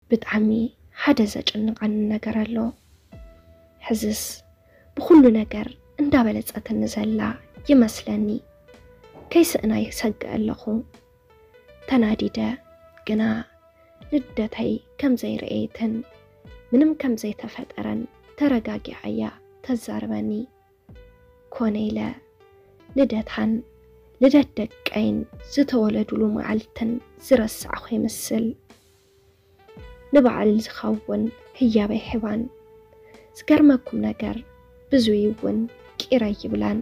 ብጣዕሚ ሓደ ዘጨንቐኒ ነገር ኣሎ። ሕዝስ ብኹሉ ነገር እንዳበለጸትኒ ዘላ ይመስለኒ። ከይስእና ይሰግእ ኣለኹ። ተናዲደ ግና ልደተይ ከም ዘይረኣየትን ምንም ከም ዘይተፈጠረን ተረጋጊዓ እያ ተዛርበኒ። ኮነ ኢለ ልደታን ልደት ደቀይን ዝተወለዱሉ መዓልትን ዝረሳዕኹ ይመስል። ንበዓል ዝኸውን ህያበይ ሒባን። ዝገርመኩም ነገር ብዙይ እውን ቂረይ ይብላን።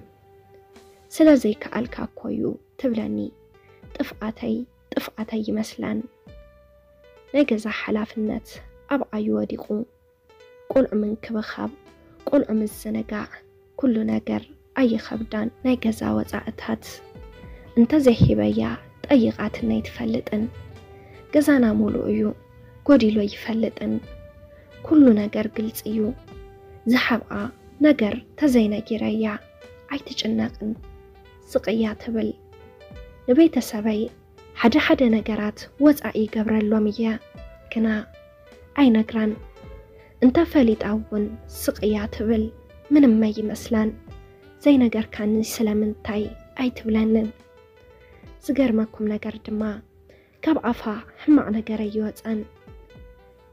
ስለ ዘይከኣልካ እኮ እዩ ትብለኒ። ጥፍኣተይ ጥፍኣተይ ይመስላን። ናይ ገዛ ሓላፍነት ኣብ ዓዩ ወዲቑ። ቆልዑ ምንክብኻብ፣ ቆልዑ ምዝንጋዕ፣ ኩሉ ነገር ኣይኸብዳን። ናይ ገዛ ወጻእታት እንተዘይሂበያ ጠይቓትኒ ኣይትፈልጥን። ገዛና ሙሉእ እዩ፣ ጎዲሉ ኣይፈልጥን። ኩሉ ነገር ግልጺ እዩ። ዝሓብኣ ነገር ተዘይነጊረያ ኣይትጭነቕን፣ ስቕያ ትብል። ንቤተሰበይ ሓደ ሓደ ነገራት ወጻኢ ይገብረሎም እየ፣ ግና ኣይነግራን። እንተፈሊጣ እውን ስቕያ ትብል፣ ምንም ኣይመስላን። ዘይነገርካኒ ስለምንታይ ኣይትብለንን። ዝገርመኩም ነገር ድማ ካብ ኣፋ ሕማቕ ነገር ኣይወጻን።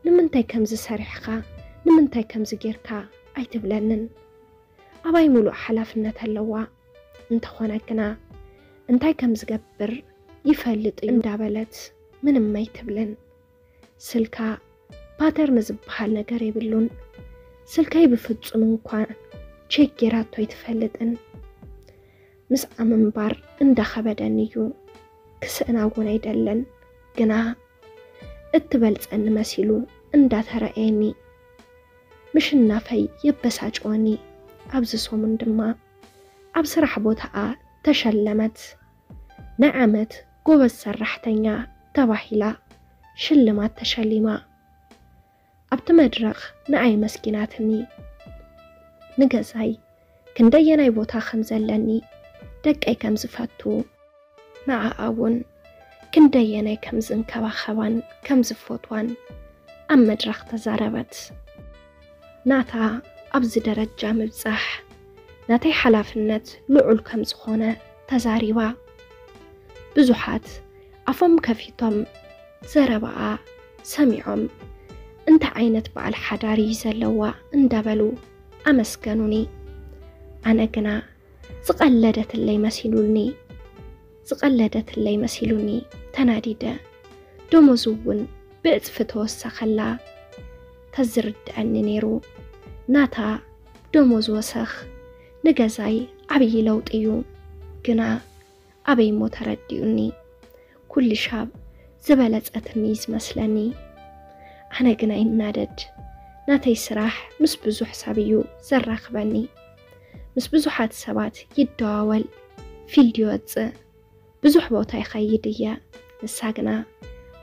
ንምንታይ ከምዚ ሰሪሕኻ፣ ንምንታይ ከምዚ ጌርካ ኣይትብለንን። ኣባይ ሙሉእ ሓላፍነት ኣለዋ። እንተኾነ ግና እንታይ ከም ዝገብር ይፈልጥ እዩ እንዳበለት ምንም ኣይትብልን። ስልካ ፓተርን ዝበሃል ነገር የብሉን። ስልከይ ብፍጹም እንኳ ቼክ ጌራቶ ኣይትፈልጥን። ምስኣ ምንባር እንዳኸበደኒ እዩ። ክስእና እውን ኣይደልን፣ ግና እትበልጸኒ መሲሉ እንዳተረኣየኒ ምሽናፈይ የበሳጭወኒ። ኣብዚ ሰሙን ድማ ኣብ ስራሕ ቦታኣ ተሸለመት። ናይ ዓመት ጎበዝ ሰራሕተኛ ተባሂላ ሽልማት ተሸሊማ። ኣብቲ መድረኽ ንኣይ መስኪናትኒ። ንገዛይ ክንደየናይ ቦታ ከም ዘለኒ፣ ደቀይ ከም ዝፈቱ፣ ንዓኣ እውን ክንደየናይ ከም ዝንከባኸባን ከም ዝፈትዋን ኣብ መድረኽ ተዛረበት። ናታ ኣብዚ ደረጃ ምብጻሕ ናተይ ሓላፍነት ልዑል ከም ዝኾነ ተዛሪባ። ብዙሓት ኣፎም ከፊቶም ዘረባኣ ሰሚዖም፣ እንታይ ዓይነት በዓል ሓዳር እዩ ዘለዋ እንዳበሉ ኣመስገኑኒ። ኣነ ግና ዝቐለደትለይ መሲሉኒ፣ ዝቐለደትለይ መሲሉኒ ተናዲደ። ደሞዙ እውን ብዕጽፊ ተወሰኸላ። ተዝርድኣኒ ነይሩ። ናታ ደሞዝ ወሰኽ ንገዛይ ዓብዪ ለውጢ እዩ። ግና ኣበይ እሞ ተረዲኡኒ? ኩሉ ሻብ ዝበለጸትኒ እዩ ዝመስለኒ። ኣነ ግና ይናደድ። ናተይ ስራሕ ምስ ብዙሕ ሰብ እዩ ዘራኽበኒ። ምስ ብዙሓት ሰባት ይደዋወል፣ ፊልድ ይወጽእ፣ ብዙሕ ቦታ ይኸይድ እየ። ንሳ ግና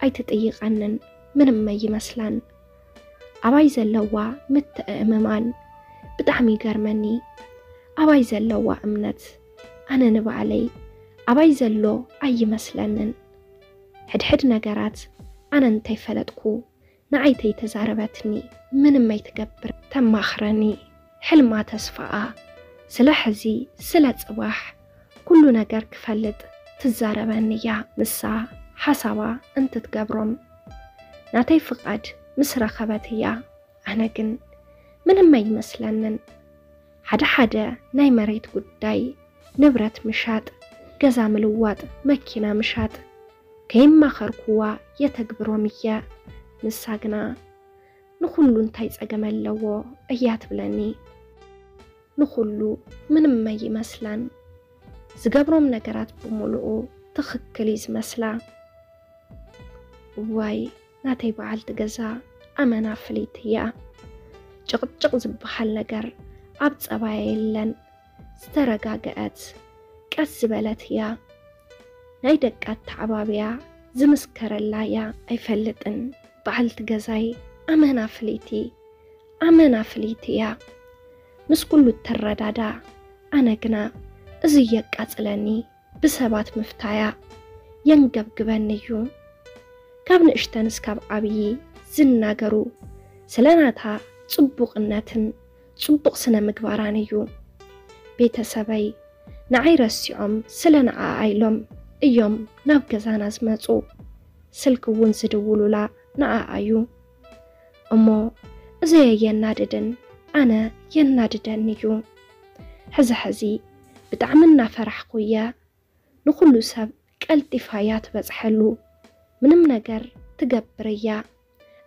ኣይትጥይቐንን፣ ምንም ኣይመስላን። ኣባይ ዘለዋ ምትእምማን ብጣዕሚ ይገርመኒ። ኣባይ ዘለዋ እምነት፣ ኣነ ንባዕለይ ኣባይ ዘሎ ኣይመስለንን። ሕድሕድ ነገራት ኣነ እንተይፈለጥኩ ንዓይ ተይተዛረበትኒ ምንም ኣይትገብር፣ ተማኽረኒ። ሕልማ ተስፋኣ ስለ ሕዚ ስለ ጽባሕ ኩሉ ነገር ክፈልጥ ትዛረበኒ እያ። ንሳ ሓሳባ እንትትገብሮም ናተይ ፍቓድ ምስ ረኸበት እያ። ኣነ ግን ምንም ኣይመስለንን። ሓደ ሓደ ናይ መሬት ጉዳይ፣ ንብረት ምሻጥ፣ ገዛ ምልዋጥ፣ መኪና ምሻጥ ከይማኸርኩዋ የተግብሮም እየ። ንሳ ግና ንኹሉ እንታይ ጸገም ኣለዎ እያ ትብለኒ። ንኹሉ ምንም ኣይመስላን። ዝገብሮም ነገራት ብምሉኡ ትኽክል እዩ ዝመስላ። እዋይ ናተይ በዓልቲ ገዛ ኣመና ፍልይቲ እያ። ጭቕጭቕ ዝበሃል ነገር ኣብ ጸባያ የለን። ዝተረጋገአት ቀስ ዝበለት እያ። ናይ ደቃ ኣተዓባብያ ዝምስከረላ እያ ኣይፈልጥን። በዓልቲ ገዛይ ኣመና ፍልይቲ፣ ኣመና ፍልይቲ እያ። ምስ ኩሉ እትረዳዳ፣ ኣነ ግና እዚ የቃጽለኒ። ብሰባት ምፍታያ የንገብግበኒ እዩ። ካብ ንእሽተን እስካብ ዓብዪ ዝናገሩ ስለ ናታ ጽቡቕነትን ጽቡቕ ስነ ምግባራን እዩ። ቤተሰበይ ንዓይ ረሲዖም ስለ ንዓኣ ኢሎም እዮም ናብ ገዛና ዝመጹ። ስልኪ እውን ዝድውሉላ ንዓኣ እዩ። እሞ እዚ የናድድን ኣነ የናድደኒ እዩ። ሕዚ ሕዚ ብጣዕሚ እናፈራሕኩ እየ። ንኹሉ ሰብ ቀልጢፋ እያ ትበጽሐሉ። ምንም ነገር ትገብር እያ።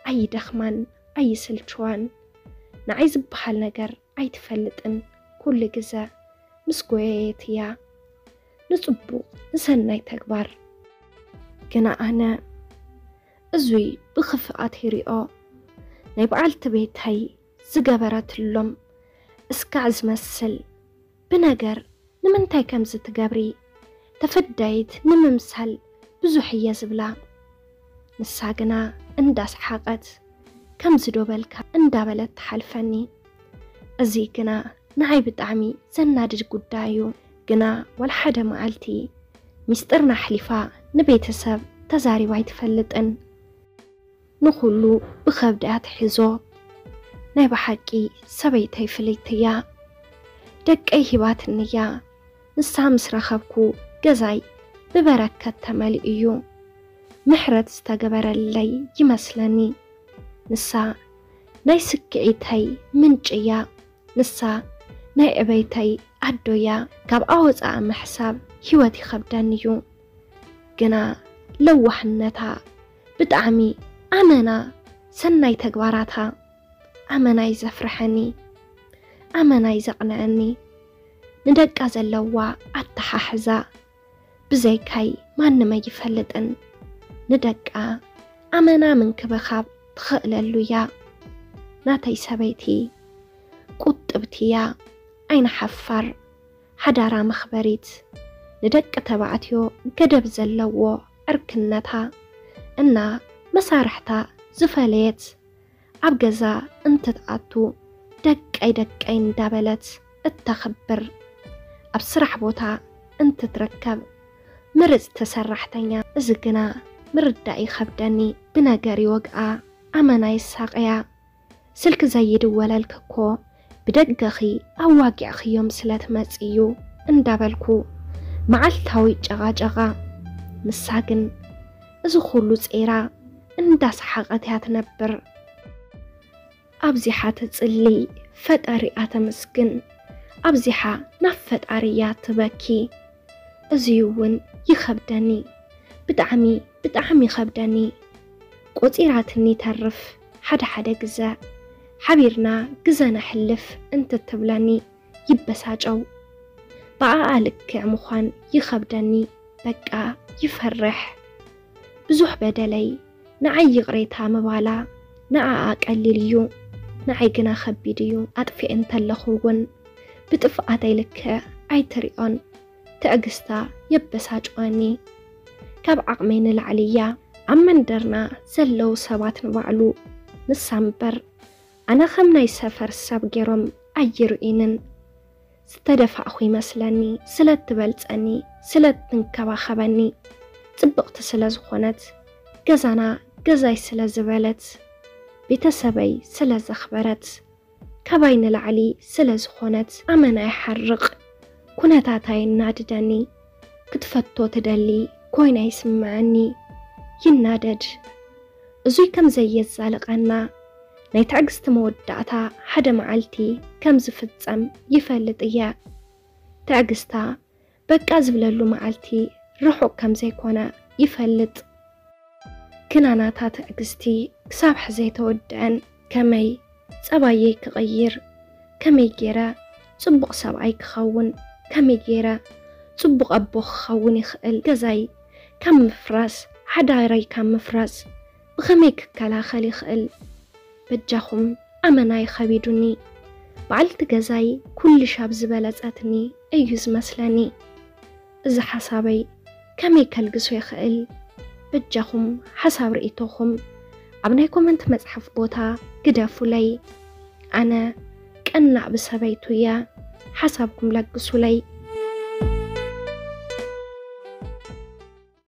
ኣይደኽማን ኣይስልችዋን። ንዓይ ዝበሃል ነገር ኣይትፈልጥን። ኩሉ ግዘ ምስ ጎየየት እያ። ንጽቡቕ ንሰናይ ተግባር። ግና ኣነ እዙይ ብኽፍኣት ይሪኦ። ናይ በዓልቲ ቤተይ ዝገበረትሎም እስካዕ ዝመስል ብነገር ንምንታይ ከምዚ ትገብሪ? ተፈዳይት ንምምሳል ብዙሕ እየ ዝብላ። ንሳ ግና እንዳስሓቐት ከምዚ ዶ በልካ እንዳበለት ትሓልፈኒ። እዚ ግና ንዓይ ብጣዕሚ ዘናድድ ጉዳይ እዩ። ግና ዋላ ሓደ መዓልቲ ሚስጥርና ኣሕሊፋ ንቤተሰብ ተዛሪባ ኣይትፈልጥን። ንኹሉ ብኸብዳ እያ ትሕዞ። ናይ ብሓቂ ሰበይተይ ፍልይቲ እያ። ደቀይ ሂባትኒ እያ። ንሳ ምስ ረኸብኩ ገዛይ ብበረከት ተመሊኡ እዩ። ምሕረት ዝተገበረለይ ይመስለኒ። ንሳ ናይ ስክዒተይ ምንጪ እያ። ንሳ ናይ ዕበይተይ ኣዶ እያ። ካብ ኣወፃኣ ምሕሳብ ህይወት ይኸብደኒ እዩ። ግና ለዋህነታ ብጣዕሚ ኣመና ሰናይ ተግባራታ ኣመና እዩ ዘፍርሐኒ፣ ኣመና እዩ ዘቕንዐኒ። ንደቃ ዘለዋ ኣተሓሕዛ ብዘይካይ ማንም ኣይፈልጥን። ንደቃ ኣመና ምንክብኻብ ትኽእለሉ እያ። ናተይ ሰበይቲ ቁጥብቲ እያ፣ ዓይኒ ሓፋር፣ ሓዳራ መኽበሪት፣ ንደቂ ተባዕትዮ ገደብ ዘለዎ ዕርክነታ እና መሳርሕታ ዝፈለየት፣ ኣብ ገዛ እንትትኣቱ ደቀይ ደቀይ እንዳበለት እተኽብር፣ ኣብ ስራሕ ቦታ እንትትርከብ ምርፅቲ ሰራሕተኛ። እዚ ግና ምርዳእ ይኸብደኒ። ብነገር ይወግኣ፣ ኣመና ይሳቕያ። ስልኪ ዘይድወለልኪ እኮ ብደገኺ ኣዋጊዕኽዮም ስለ ትመፂ እዩ እንዳበልኩ መዓልታዊ ጨቓጨቓ። ንሳ ግን እዚ ኩሉ ጸይራ እንዳሰሓቐት እያ ትነብር። ኣብዚሓ ትጽሊ፣ ፈጣሪኣ ተመስግን። ኣብዚሓ ናብ ፈጣሪ እያ ትበኪ። እዚ እውን ይኸብደኒ። ብጣዕሚ፣ ብጣዕሚ ይኸብደኒ። ቆጺራትኒ ተርፍ። ሓደ ሓደ ግዘ ሓቢርና ግዘ ነሕልፍ እንትትብለኒ ይበሳጨው። ብኣኣ ልክዕ ምዃን ይኸብደኒ። በቃ ይፈርሕ። ብዙሕ በደለይ ንዓይ ይቕሬታ ምባላ ንዓኣ ቀሊል እዩ፣ ንዓይ ግና ከቢድ እዩ። ኣጥፊኤ እንተለኹ እውን ብጥፍኣተይ ልክዕ ኣይትሪኦን። ትዕግስታ የበሳጭወኒ። ካብ ዓቕመይ ንላዕሊ እያ። ኣብ መንደርና ዘለዉ ሰባት ንባዕሉ ንሳ እምበር ኣነ ከም ናይ ሰፈር ሰብ ገይሮም ኣይርእዩንን። ዝተደፋእኹ ይመስለኒ። ስለ እትበልጸኒ፣ ስለ እትንከባኸበኒ፣ ጽብቕቲ ስለ ዝኾነት፣ ገዛና ገዛይ ስለ ዝበለት፣ ቤተሰበይ ስለ ዘኽበረት፣ ካባይ ንላዕሊ ስለ ዝኾነት ኣመና ይሓርቕ። ኩነታታ የናድደኒ። ክትፈቶ ትደሊ ኮይና ይስምዐኒ። ይናደድ። እዙይ ከም ዘየዛልቐና፣ ናይ ትዕግስቲ መወዳእታ ሓደ መዓልቲ ከም ዝፍጸም ይፈልጥ እየ። ትዕግስታ በቃ ዝብለሉ መዓልቲ ርሑቕ ከም ዘይኮነ ይፈልጥ። ግና ናታ ትዕግስቲ ክሳብ ሕዚ ኣይተወድአን። ከመይ ጸባየይ ክቕይር፣ ከመይ ገይረ ጽቡቕ ሰብኣይ ክኸውን፣ ከመይ ገይረ ጽቡቕ ኣቦ ክኸውን ይኽእል፣ ገዛይ ካብ ምፍራስ፣ ሓዳረይ ካብ ምፍራስ ብኸመይ ክከላኸል ይኽእል? በጃኹም ኣመናይ ኸቢዱኒ። በዓልቲ ገዛይ ኩልሽ ኣብ ዝበለጸትኒ እዩ ዝመስለኒ። እዚ ሓሳበይ ከመይ ከልግሶ ይኽእል? በጃኹም ሓሳብ ርእይቶኹም ኣብ ናይ ኮመንት መጽሓፍ ቦታ ግደፉለይ። ኣነ ቀናእ ብሰበይቱ እየ። ሓሳብኩም ለግሱለይ።